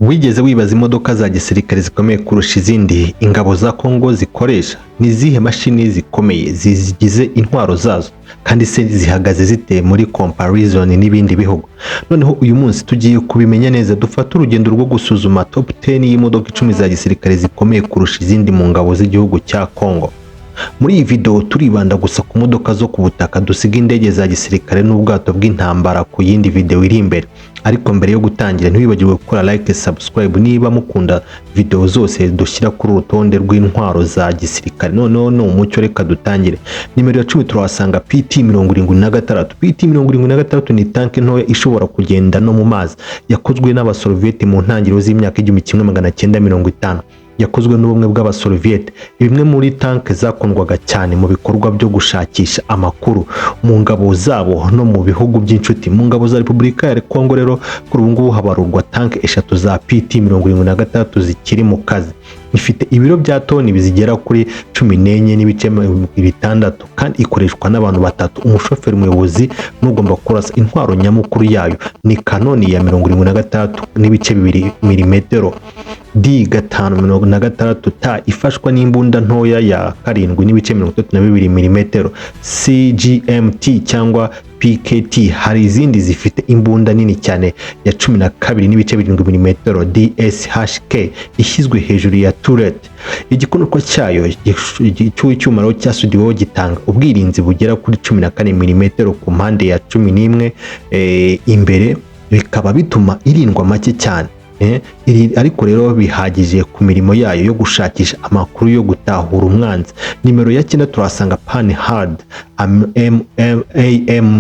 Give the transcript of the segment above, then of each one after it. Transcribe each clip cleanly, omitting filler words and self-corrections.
Wigeze wibaza imodoka za gisirikare zikomeye kurusha izindi ingabo za Congo zikoresha? Ni izihe mashini zikomeye zigize intwaro zazo, kandi se zihagaze zite muri comparison n'ibindi bihugu? Noneho uyu munsi tugiye kubimenya neza, dufate urugendo rwo gusuzuma top 10 y'imodoka 10 za gisirikare zikomeye kurusha izindi mu ngabo z'igihugu cya Congo. Muri iyi video turibanda gusa ku modoka zo ku butaka, dusiga indege za gisirikare n'ubwato bw'intambara ku yindi video iri imbere. Ariko mbere yo gutangira, ntiwibagirwe gukora like, subscribe niba mukunda video zose dushyira kuri urutonde rw'intwaro za gisirikare. Noneho ni umucyo, reka dutangire. Nimero ya 10 turahasanga PT 76. PT 76 ni tanke ntoya ishobora kugenda no mu mazi, yakozwe n'Abasovieti mu ntangiriro z'imyaka 1950, yakozwe n'Ubumwe bw'Abasovieti. Bimwe muri tanke zakundwaga cyane mu bikorwa byo gushakisha amakuru mu ngabo zabo no mu bihugu by'inshuti. Mu ngabo za Repubulika ya Kongo rero, kuri ubu ngubu habarurwa tanke eshatu za PT 76 zikiri mu kazi. Ifite ibiro bya toni zigera kuri 14.6 kandi ikoreshwa n'abantu batatu: umushoferi, umuyobozi n'ugomba kurasa. Intwaro nyamukuru yayo ni kanoni ya 76.2 milimetero D 5 56 T, ifashwa n'imbunda ntoya ya 7.32 milimetero CGMT cyangwa PKT. Hari izindi zifite imbunda nini cyane ya 12.7 milimetero DSHK ishyizwe hejuru ya turret. Igikonoko cyayo cy'icyuma cyasudiweho gitanga ubwirinzi bugera kuri 14 milimetero ku mpande ya 11 imbere, bikaba bituma irindwa make cyane. Ariko rero bihagije ku mirimo yayo yo gushakisha amakuru yo gutahura umwanzi. Nimero ya 9 turahasanga Panhard AM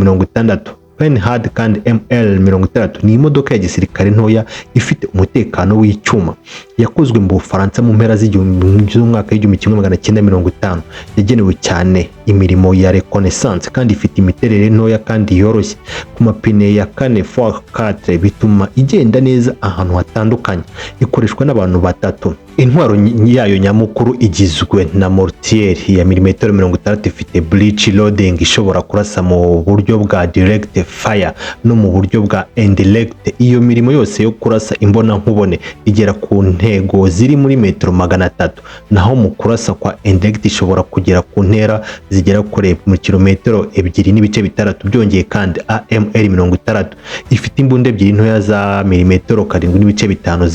60. Panhard kandi ML 60 ni imodoka ya gisirikare ntoya ifite umutekano w'icyuma, yakozwe mu Bufaransa mu mpera z'umwaka w'1950. Yagenewe cyane imirimo ya reconnaissance kandi ifite imiterere ntoya kandi yoroshye ku mapine ya 4x4, bituma igenda neza ahantu hatandukanye. Ikoreshwa n'abantu batatu. Intwaro yayo nyamukuru igizwe na mortier ya milimetero 60 ifite breech loading, ishobora kurasa mu buryo bwa direct fire no mu buryo bwa indirect. Iyo mirimo yose yo kurasa imbonankubone igera ku ntego ziri muri metero 300, naho mu kurasa kwa indirect ishobora kugera ku ntera zigera kure mu kilometero 2.6. Byongeye kandi, AML 60 ifite imbunda ebyiri ntoya za milimetero 7.5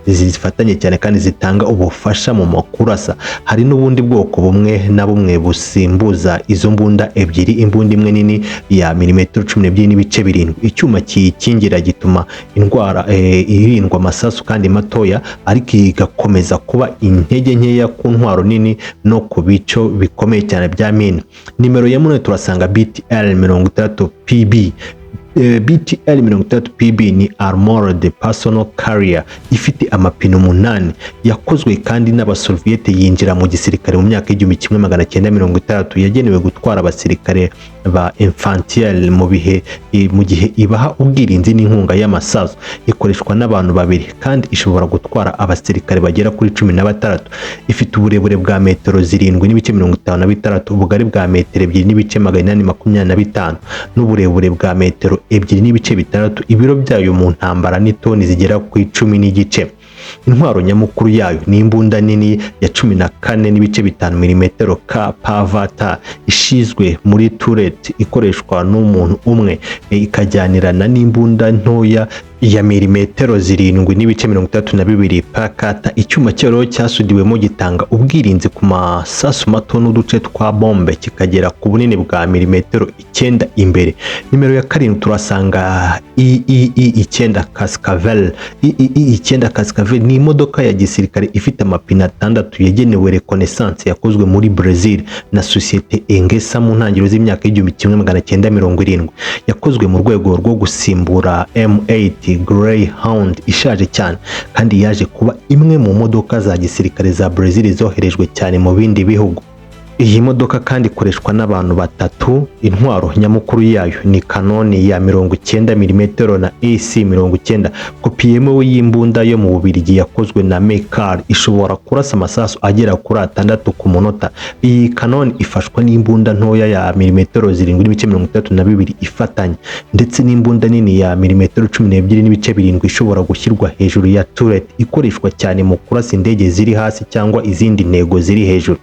zifatanye cyane kandi zitanga ubufasha mu kurasa. Hari n'ubundi bwoko bumwe na bumwe busimbuza izo mbunda ebyiri imbunda imwe nini ya milimetero 12.7. Icyuma kiyikingira gituma indwara irindwa amasasu kandi matoya, ariko igakomeza kuba intege nkeya ku ntwaro nini no ku bico bikomeye cyane bya mine. Nimero ya 8 turasanga BTL 60 PB. BTL 60 PB ni Armored Personnel Carrier ifite amapine 8, yakozwe kandi n'Abasoviete, yinjira mu gisirikare mu myaka y'1960. Yagenewe gutwara abasirikare ba infanterie mu gihe ibaha ubwirinzi n'inkunga y'amasasu. Ikoreshwa n'abantu babiri kandi ishobora gutwara abasirikare bagera kuri 16. Ifite uburebure bwa metero 7.56, ubugari bwa metero 2.825 n'uburebure bwa metero 2.6. Ibiro byayo mu ntambara ni toni zigera ku 10.5. Intwaro nyamukuru yayo ni imbunda nini ya 14.5 milimetero KPVT ishizwe muri turret, ikoreshwa n'umuntu umwe, ikajyanirana n'imbunda ntoya ya milimetero 7.62 PKT. Icyuma cyayo cyasudiwemo gitanga ubwirinzi ku masasu mato n'uduce twa bombe, kikagera ku bunini bwa milimetero 9 imbere. Nimero ya 7 turasanga III 9 Cascavel. III 9 Cascavel ni imodoka ya gisirikare ifite amapine atandatu yagenewe reconnaissance, yakozwe muri Brazil na sosiyete Engesa mu ntangiriro z'imyaka y'1970. Yakozwe mu rwego rwo gusimbura M8 Greyhound ishaje cyane, kandi yaje kuba imwe mu modoka za gisirikare za Brazil zoherejwe cyane mu bindi bihugu. Iyi modoka kandi ikoreshwa n'abantu batatu. Intwaro nyamukuru yayo ni kanoni ya 90 mm na AC 90, kopi yemewe y'imbunda yo mu Bubiligi yakozwe na Mekar. Ishobora kurasa amasasu agera kuri atandatu ku munota. Iyi kanoni ifashwa n'imbunda ntoya ya 7.62 mm ifatanye, ndetse n'imbunda nini ya 12.7 mm ishobora gushyirwa hejuru ya turret. Ikoreshwa cyane mu kurasa indege ziri hasi cyangwa izindi ntego ziri hejuru.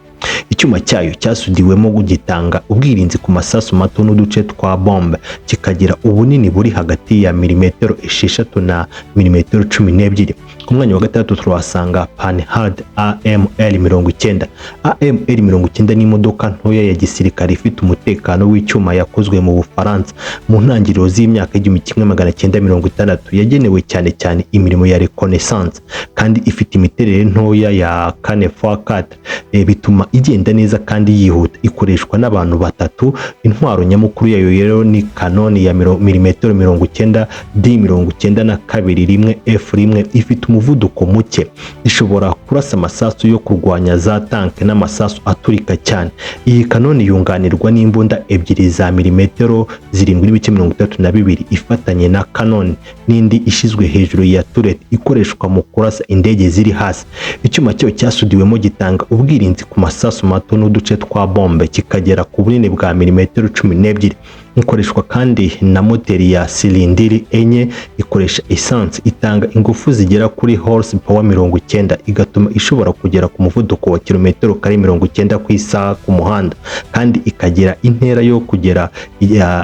Icyuma cyayo cyasudiwemo gitanga ubwirinzi ku masasu mato n'uduce twa bombe, kikagira ubunini buri hagati ya 6 mm na 12 mm. Ku mwanya wa gatandatu turahasanga Panhard AML 90. AML 90 ni imodoka ntoya ya gisirikare ifite umutekano w'icyuma yakozwe mu Bufaransa mu ntangiriro z'imyaka 1960. Yagenewe cyane cyane imirimo ya reconnaissance kandi ifite imiterere ntoya ya 4x4, bituma igenda neza kandi yihuta. Ikoreshwa n'abantu batatu. Intwaro nyamukuru yayo rero ni kanoni ya 90 mm D 92 F1. Ifite umuvuduko muke, ishobora kurasa amasasu yo kurwanya za tanke n'amasasu aturika cyane. Iyi kanoni yunganirwa n'imbunda ebyiri za 7.32 mm ifatanye na kanoni, n'indi ishyizwe hejuru ya turret ikoreshwa mu kurasa indege ziri hasi. Icyuma cyayo cyasudiwemo gitanga ubwirinzi ku masasu mato n'uduce twa bombe, kikagera ku bunini bwa 12 mm. Ikoreshwa kandi na moteri ya silindiri enye ikoresha essence, itanga ingufu zigera kuri horsepower 90, igatuma ishobora kugera ku muvuduko wa kilometero kare 90 ku isaha ku muhanda, kandi ikagira intera yo kugera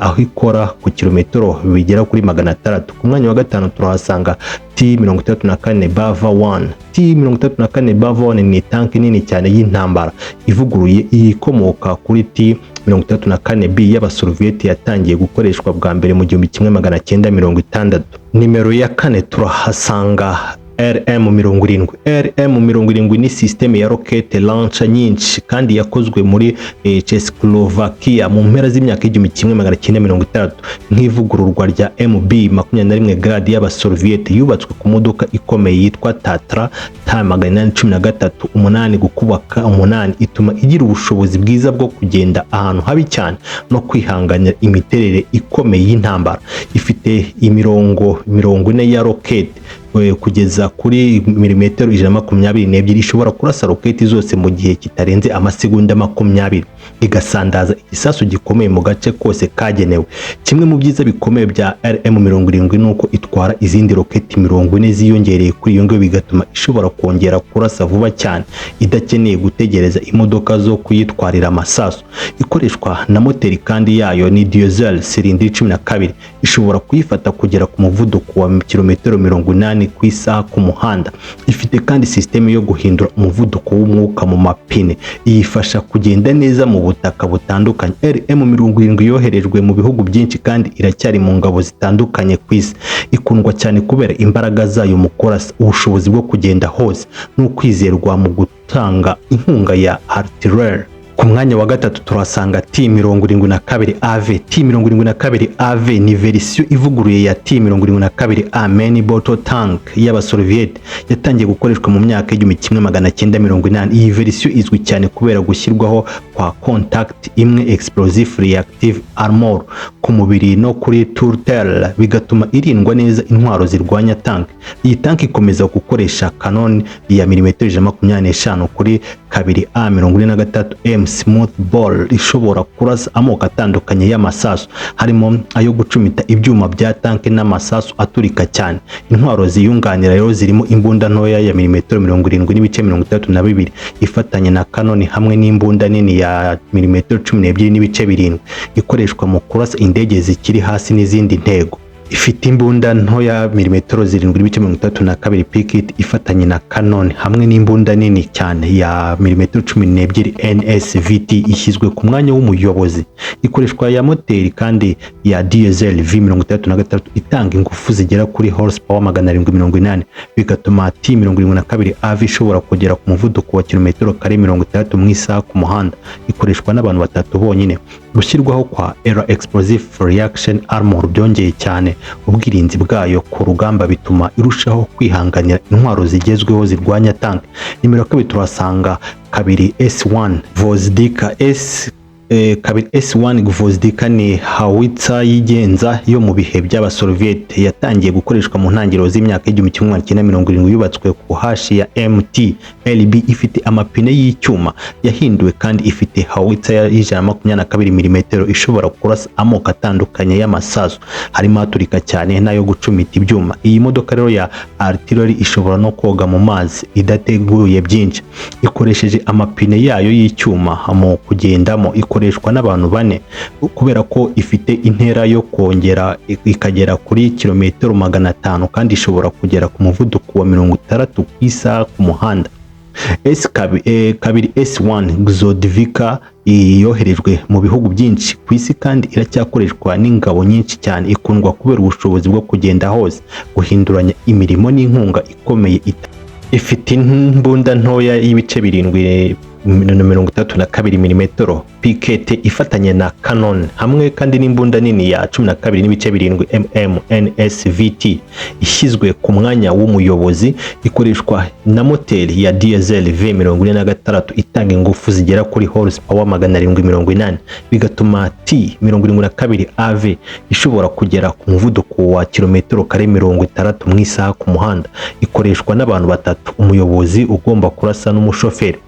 aho ikora ku kilometero bigera kuri 600. Ku mwanya wa gatanu turahasanga T64 Bava 1. T64 Bava 1 ni tanki nini cyane y'intambara ivuguruye ikomoka kuri T64 B y'Abasovieti, yatangiye gukoreshwa bwa mbere mu 1960. Nimero ya kane turahasanga RM 70. RM 70 ni système ya rocket launcher nyinshi kandi yakozwe muri Czechoslovakia mu mpera z'imyaka 1960 nk'ivugururwa rya MB 21 Grad y'Abasovieti. Yubatswe ku modoka ikomeye yitwa Tatra T 813 umunani gukubaka umunani, ituma igira ubushobozi bwiza bwo kugenda ahantu habi cyane no kwihanganira imiterere ikomeye y'intambara. Ifite imirongo 40 ya rocket kugeza kuri 122 mm. Ishobora kurasa roketi zose mu gihe kitarenze amasegonda 20, igasandaza igisasu gikomeye mu gace kose kagenewe. Kimwe mu byiza bikomeye bya RM 70 ni uko itwara izindi roketi 40 ziyongereye kuri iyo ngiyo, bigatuma ishobora kongera kurasa vuba cyane idakeneye gutegereza imodoka zo kuyitwarira amasasu. Ikoreshwa na moteri kandi yayo ni diesel silindiri 12, ishobora kuyifata kugera ku muvuduko wa kilometero 80 ku isaha ku muhanda. Ifite kandi sisiteme yo guhindura umuvuduko w'umwuka mu mapine, iyifasha kugenda neza mu butaka butandukanye. RM 70 yoherejwe mu bihugu byinshi kandi iracyari mu ngabo zitandukanye ku isi. Ikundwa cyane kubera imbaraga zayo mu kurasa, ubushobozi bwo kugenda hose n'ukwizerwa mu gutanga inkunga ya artillery. Ku mwanya wa gatatu turasanga T72 AV. T72 AV ni verisiyo ivuguruye ya T72 A main battle tank y'Abasoviet, yatangiye gukoreshwa mu myaka y'1980. Iyi verisiyo izwi cyane kubera gushyirwaho kwa contact imwe explosive reactive armor ku mubiri no kuri turret, bigatuma irindwa neza intwaro zirwanya tank. Iyi tank ikomeza gukoresha canon ya 125 mm kuri kabiri A 43 M smoothbore, ishobora kurasa amoko atandukanye y'amasasu, harimo ayo gucumita ibyuma bya tanki n'amasasu aturika cyane. Intwaro ziyunganira rero zirimo imbunda ntoya ya 70.62 mm ifatanye na kanoni, hamwe n'imbunda nini ya 12.7 mm ikoreshwa mu kurasa indege zikiri hasi n'izindi ntego. Ifite imbunda ntoya 7.62 mm PKT ifatanye na canon, hamwe n'imbunda nini cyane ya 12 mm NSVT ishyizwe ku mwanya w'umuyobozi. Ikoreshwa ya moteri kandi ya diesel V63 itanga ingufu zigera kuri horsepower 780, bigatuma T72 AV ishobora kugera ku muvuduko wa kilometero kare 60 mu isaha ku muhanda. Ikoreshwa n'abantu batatu bonyine. Gushyirwaho kwa Era Explosive Reaction Armor byongeye cyane Ubwirinzi bwayo ku rugamba bituma irushaho kwihanganira intwaro zigezweho zirwanya tank. Nimero ya kabiri turasanga 2 S1 Gvozdika. S 2 S1 Gvozdika ni howitzer yigenza yo mu bihe by'Abasoviet, yatangiye gukoreshwa mu ntangiriro z'imyaka y'1970. Yubatswe ku hashi ya MT LB, ifite amapine y'icyuma yahinduwe, kandi ifite howitzer ya 122 mm ishobora kurasa amoko atandukanye y'amasasu, harimo aturika cyane n'ayo gucumita ibyuma. Iyi modoka rero ya artillery ishobora no koga mu mazi idateguye byinshi, ikoresheje amapine yayo y'icyuma mu kugendamo. Ikoreshwa n'abantu bane kubera ko ifite intera yo kongera ikagera kuri kilometero 500, kandi ishobora kugera ku muvuduko wa 60 ku isaha ku muhanda. S 2 S1 Gvozdika yoherejwe mu bihugu byinshi ku isi kandi iracyakoreshwa n'ingabo nyinshi cyane. Ikundwa kubera ubushobozi bwo kugenda hose, guhinduranya imirimo n'inkunga ikomeye. Ifite imbunda ntoya y'ibice 7.62 milimetero PKT ifatanye na canon, hamwe kandi n'imbunda nini ya 12.7 mm NSVT ishyizwe ku mwanya w'umuyobozi. Ikoreshwa na moteri ya diesel V46 itanga ingufu zigera kuri horsepower 780, bigatuma T72 AV ishobora kugera ku muvuduko wa kilometero kare 60 mu isaha ku muhanda. Ikoreshwa n'abantu batatu, umuyobozi ugomba kurasa n'umushoferi.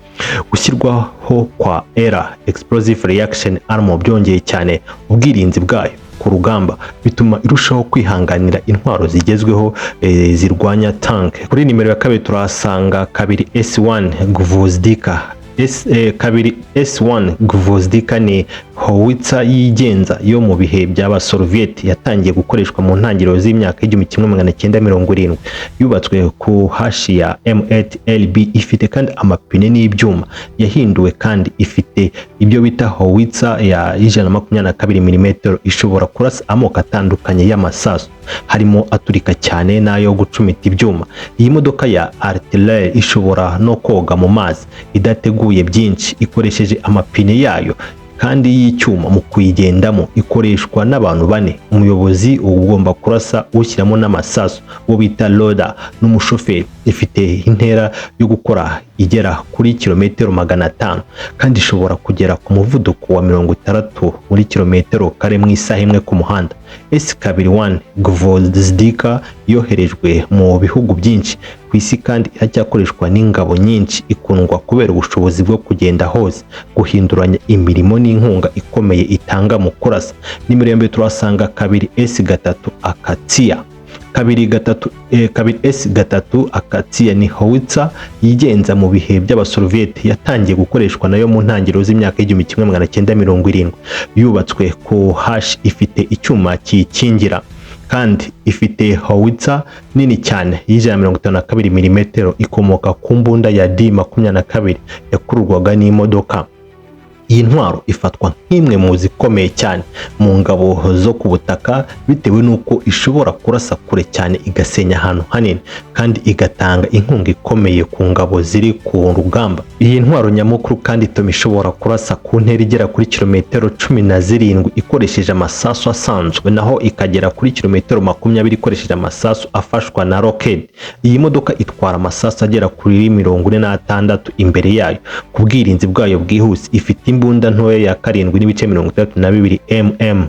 Gushyirwaho kwa ERA, Explosive Reaction Armor, byongeye cyane ubwirinzi bwayo ku rugamba, bituma irushaho kwihanganira intwaro zigezweho zirwanya tank. Kuri nimero ya kabiri turahasanga 2 S1 Gvozdika. S, 2 S1 Gvozdika ni howitzer yigenza yo mu bihe by'Abasoviet, yatangiye gukoreshwa mu ntangiriro z'imyaka y'1970. Yubatswe ku hashi ya M8 LB, ifite kandi amapine n'ibyuma yahinduwe, kandi ifite ibyo bita howitzer ya 122 mm ishobora kurasa amoko atandukanye y'amasasu, harimo aturika cyane n'ayo gucumita ibyuma. Iyi modoka ya artillery ishobora no koga mu mazi idateguye byinshi, ikoresheje amapine yayo kandi y'icyuma mu kuyigendamo. Ikoreshwa n'abantu bane, umuyobozi ugomba kurasa, ushyiramo n'amasasu, uwo bita loader, n'umushoferi. Ifite intera yo gukora igera kuri kilometero 500, kandi ishobora kugera ku muvuduko wa 60 muri kilometero kare mu isaha imwe ku muhanda. S21 Gvozdika yoherejwe mu bihugu byinshi ku isi kandi iracyakoreshwa n'ingabo nyinshi. Ikundwa kubera ubushobozi bwo kugenda hose, guhinduranya imirimo n'inkunga ikomeye itanga mu kurasa. Nimero ya mbere turasanga 2 S3 Akatsiya. 2 3 2 S3 Akatsiya ni howitzer yigenza mu bihe by'Abasoviet, yatangiye gukoreshwa nayo mu ntangiriro z'imyaka y'1970. Yubatswe ku hash, ifite icyuma kiyikingira, kandi ifite howitzer nini cyane y'152 milimetero ikomoka ku mbunda ya D22 yakururwaga n'imodoka. Iyi ntwaro ifatwa nk'imwe mu zikomeye cyane mu ngabo zo ku butaka, bitewe n'uko ishobora kurasa kure cyane, igasenya ahantu hanini, kandi igatanga inkunga ikomeye ku ngabo ziri ku rugamba. Iyi ntwaro nyamukuru kandi ituma ishobora kurasa ku ntera igera kuri kilometero 17 ikoresheje amasasu asanzwe, naho ikagera kuri kilometero 20 ikoresheje amasasu afashwa na rocket. Iyi modoka itwara amasasu agera kuri 46 imbere yayo. Ku bwirinzi bwayo bwihuse, ifite imbunda ntoya ya 7.62 mm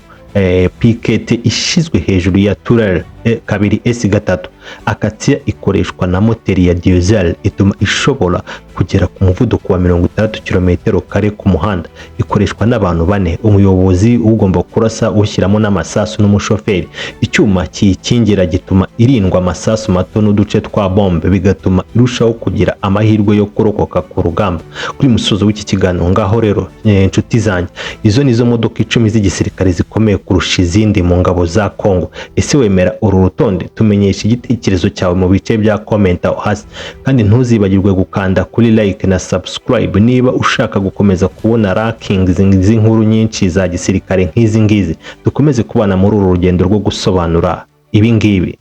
PKT ishyizwe hejuru ya turret. 2 S3 Akatsiya ikoreshwa na moteri ya diesel, ituma ishobora kugera ku muvuduko wa 60 kilometero kare ku muhanda. Ikoreshwa n'abantu bane, umuyobozi ugomba kurasa, ushyiramo n'amasasu n'umushoferi. Icyuma kiyikingira gituma irindwa amasasu mato n'uduce twa bombe, bigatuma irushaho kugira amahirwe yo kurokoka ku rugamba. Kuri musozo w'iki kiganiro ngaho rero, inshuti zanjye, izo nizo modoka 10 z'igisirikare zikomeye kurusha izindi mu ngabo za Kongo. Ese wemera uru rutonde? Tumenyesha igitekerezo cyawe mu bice bya comment aho hasi, kandi ntuzibagirwe gukanda kuri like na subscribe niba ushaka gukomeza kubona rankings z'inkuru nyinshi za gisirikare nk'izi ngizi. Dukomeze kubana muri uru rugendo rwo gusobanura ibi ngibi.